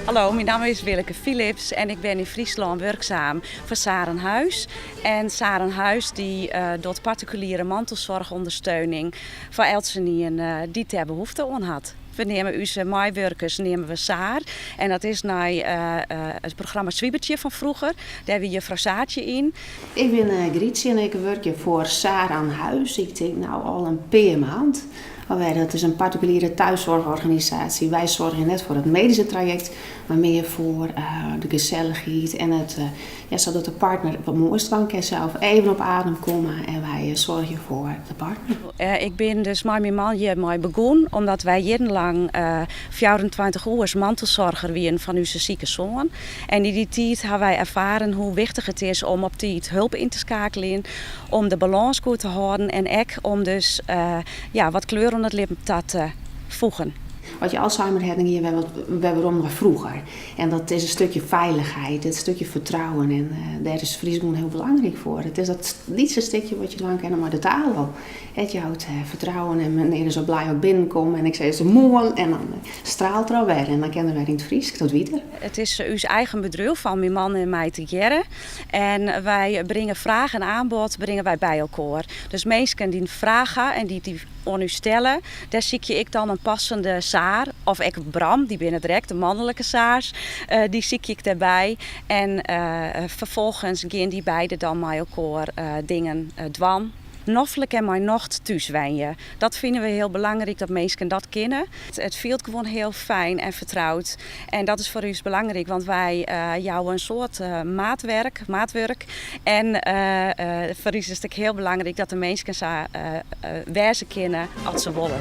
Hallo, myn namme is Willeke Philips en ik bin yn Fryslân wurksaam foar Saar oan Huis. En Saar oan Huis dy docht partikuliere mantelsoarchûndersteuning foar eltsenien dy't dêr behoefte oan hat. We neame ús meiwurkers neame we Saar en dat is nei it programma Swiebertje fan froeger. Dêr wie juffrou Saartje yn. Ik bin Grietje en ik wurkje foar Saar aan Huis. Ik tink no al in pear maand. Alwer, dat is in partikuliere thuiszorgorganisatie. Wy soargje net foar it medyske trajekt, mar mear foar de gesellichheid en it, ja, sadat de partner wat moais dwaan kin sels, even op adem komme en wy soargje foar de partner. Ik bin dus mei myn man hjirmei begûn omdat wy jierrenlang 24 oers mantelsoarger wienen fan ús sike soan. En yn dy tiid ha wy erfaren hoe wichtich it is om op tiid hulp yn te skakeljen, om de balâns goed te hâlden en ek om dus ja, wat kleur oan it libben ta te foegen. As je Alzheimer ha, dan gean je wer wat wer werom nei froeger. En dat is in stikje feilichheid, in stikje fertrouwen en dêr is Frysk gewoan hiel belangryk foar. It is dat lytse stikje wat je dwaan kinne mei de taal al. It jout fertrouwen en menear is al blij as ik binnenkom en ik sis moarn en dan straalt er alwer en dan kin er wer yn it Frysk, dat wit er. It is ús eigen bedriuw fan myn man en my tegearre en wy bringe fraach en aanbod bringe wy by elkoar. Dus minsken dy't in fraach ha en dy't dy oan ús stelle, dêr sykje ik dan in passende Saar of ek Bram, dy binne der ek, de mannelike Saars, dy sykje ik dêrby. En ferfolgens gean dy beide dan mei elkoar dingen dwaan. Noflik en mei nocht thús wenje. Dat fine we hiel belangryk dat minsken dat kinne. It fielt gewoan hiel fijn en fertroud. En dat is foar ús belangryk, want wy jouwe in soad maatwerk, maatwurk. En foar ús is it ek hiel belangryk dat de minsken sa wêze kinne as se wolle.